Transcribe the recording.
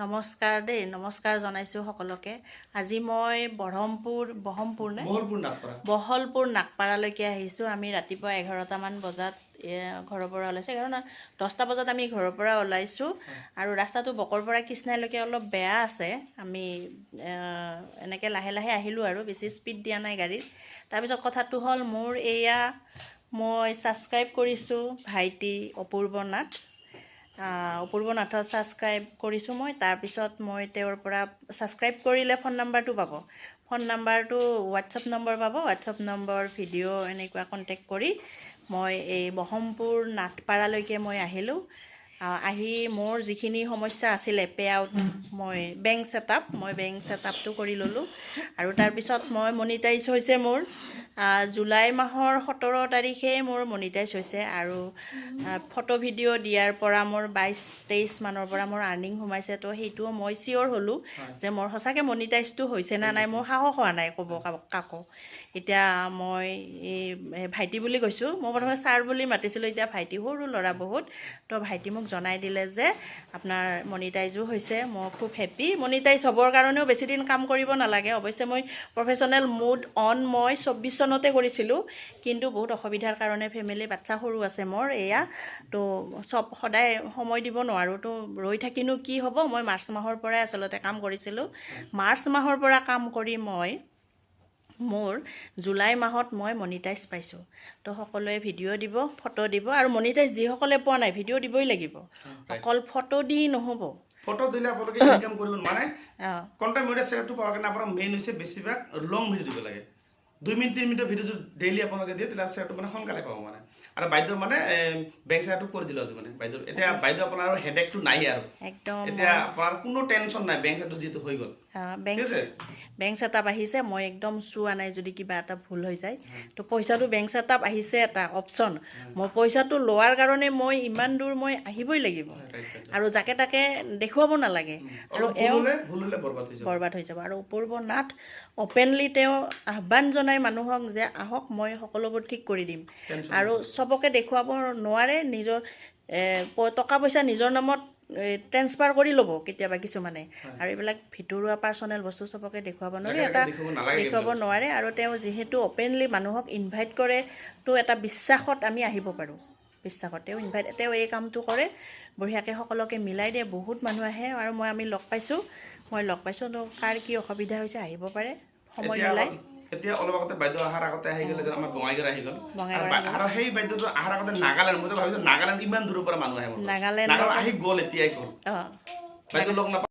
নমস্কাৰ দেই, নমস্কাৰ জনাইছোঁ সকলোকে। আজি মই বঢ়মপুৰ, বহমপুৰ নে? বহলপুৰ নাগপাৰা। বহলপুৰ নাগপাৰালৈকে আহিছোঁ। আমি ৰাতিপুৱা 11টামান বজাত ঘৰৰ পৰা ওলাইছোঁ। 11 নহয়, 10টা বজাত আমি ঘৰৰ পৰা ওলাইছোঁ। আৰু ৰাস্তাটো বকৰ পৰা কৃষ্ণাইলৈকে অলপ বেয়া আছে। আমি এনেকৈ লাহে লাহে আহিলোঁ আৰু বেছি স্পীড দিয়া নাই গাড়ীত। তাৰপিছত কথাটো হ'ল, মোৰ এয়া মই ছাবস্ক্ৰাইব কৰিছোঁ ভাইটি অপূৰ্ব নাথ, অপূৰ্ব নাথৰ ছাবস্ক্ৰাইব কৰিছোঁ মই। তাৰপিছত মই তেওঁৰ পৰা ছাবস্ক্ৰাইব কৰিলে ফোন নাম্বাৰটো পাব, ফোন নাম্বাৰটো, হোৱাটছআপ নম্বৰ পাব। হোৱাটছআপ নম্বৰ, ভিডিঅ' এনেকুৱা কণ্টেক্ট কৰি মই এই বহমপুৰ নাথপাৰালৈকে মই আহিলোঁ। আহি মোৰ যিখিনি সমস্যা আছিলে, পে আউট, মই বেংক ছেটআপ, মই বেংক ছেটআপটো কৰি ল'লোঁ। আৰু তাৰপিছত মই মনিটাইজ হৈছে মোৰ জুলাই মাহৰ 17 তাৰিখে মোৰ মনিটাইজ হৈছে। আৰু ফটো ভিডিঅ' দিয়াৰ পৰা মোৰ 22-23 মানৰ পৰা মোৰ আৰ্নিং সোমাইছে। তো সেইটোও মই চিয়'ৰ হ'লোঁ যে মোৰ সঁচাকৈ মনিটাইজটো হৈছে নে নাই। মোৰ সাহস হোৱা নাই ক'ব কাকো। এতিয়া মই এই ভাইটি বুলি কৈছোঁ, মই প্ৰথমে ছাৰ বুলি মাতিছিলোঁ, এতিয়া ভাইটি, সৰু ল'ৰা বহুত। তো ভাইটি মোক জনাই দিলে যে আপোনাৰ মনিটাইজো হৈছে। মই খুব হেপ্পী। মনিটাইজ হ'বৰ কাৰণেও বেছি দিন কাম কৰিব নালাগে। অৱশ্যে মই প্ৰফেচনেল মুড অন মই 24 চনতে কৰিছিলোঁ, কিন্তু বহুত অসুবিধাৰ কাৰণে, ফেমিলি, বাচ্ছা সৰু আছে মোৰ এয়া, তো চব সদায় সময় দিব নোৱাৰোঁ। তো ৰৈ থাকিনো কি হ'ব? মই মাৰ্চ মাহৰ পৰাই আচলতে কাম কৰিছিলোঁ। মাৰ্চ মাহৰ পৰা কাম কৰি মই মোৰ জুলাই মাহত মই মনিটাইজ পাইছোঁ। তো সকলোৱে ভিডিঅ' দিব, ফটো দিব। আৰু মনিটাইজ যিসকলে পোৱা নাই, ভিডিঅ' দিবই লাগিব, অকল ফটো দি নহ'ব। ফটো দিলে আপোনালোকে ইনকাম কৰিব মানে কণ্টেণ্ট মিডিয়া ছেটআপটো পোৱাৰ কাৰণে আপোনাৰ মেইন হৈছে বেছিভাগ লং ভিডিঅ' দিব লাগে। 2 মিনিট, 3 মিনিটৰ ভিডিঅ' যদি ডেইলি আপোনালোকে দিয়ে, তেতিয়াহ'লে ছেটআপটো মানে সোনকালে পাব মানে। আৰু বাইদেউৰ মানে বেংক ছেটআপটো কৰি দিলোঁ আজি। মানে বাইদেউৰ এতিয়া, বাইদেউ, আপোনাৰ হেডেকটো নাই আৰু। একদম। এতিয়া আপোনাৰ কোনো টেনশ্যন নাই, বেংক ছেটআপটো যিহেতু হৈ গ'ল। বেংক ঠিক আছে। বেংক ছেটআপ আহিছে, মই একদম চোৱা নাই, যদি কিবা এটা ভুল হৈ যায়। তো পইচাটো বেংক ছেটআপ আহিছে, এটা অপশ্যন। মই পইচাটো লোৱাৰ কাৰণে মই ইমান দূৰ মই আহিবই লাগিব। আৰু যাকে তাকে দেখুৱাব নালাগে আৰু অলপ ভুল এওঁ হ'লে বৰবাদ হৈ যাব। বৰবাদ হৈ যাব। আৰু অপূৰ্ব নাথ অপেনলি তেওঁ আহ্বান জনাই মানুহক যে আহক, মই সকলোবোৰ ঠিক কৰি দিম। টেনশ্যন আৰু চবকে দেখুৱাব নোৱাৰে। নিজৰ টকা পইচা নিজৰ নামত ট্ৰেন্সফাৰ কৰি ল'ব কেতিয়াবা কিছুমানে। আৰু এইবিলাক ভিতৰুৱা পাৰ্চনেল বস্তু চবকে দেখুৱাব নোৱাৰি। যাকে এটা তাকে দেখুৱাব নালাগে। দেখুৱাব নোৱাৰে। আৰু তেওঁ যিহেতু অপেনলি মানুহক ইনভাইট কৰে, তো এটা বিশ্বাসত আমি আহিব পাৰোঁ। বিশ্বাসত তেওঁ ইনভাইট, তেওঁ এই কামটো কৰে, বঢ়িয়াকৈ সকলোকে মিলাই দিয়ে। বহুত মানুহ আহে আৰু মই আমি লগ পাইছোঁ, মই লগ পাইছোঁ। তো কাৰ কি অসুবিধা হৈছে, আহিব পাৰে সময় এতিয়া মিলাই। এতিয়া অলপ আগতে বাইদেউ অহাৰ আগতে আহি গ'ল এজন, আমাৰ বঙাইগাঁও আহি গ'ল। বঙাইগাঁও। আৰু সেই বাইদেউটো অহাৰ আগতে নাগালেণ্ড, মই তো ভাবিছোঁ নাগালেণ্ড ইমান দূৰৰ পৰা মানুহ আহে মোৰ। নাগালেণ্ড। নাগালেণ্ড আহি গ'ল, এতিয়াই গ'ল। বাইদেউ লগ নাপা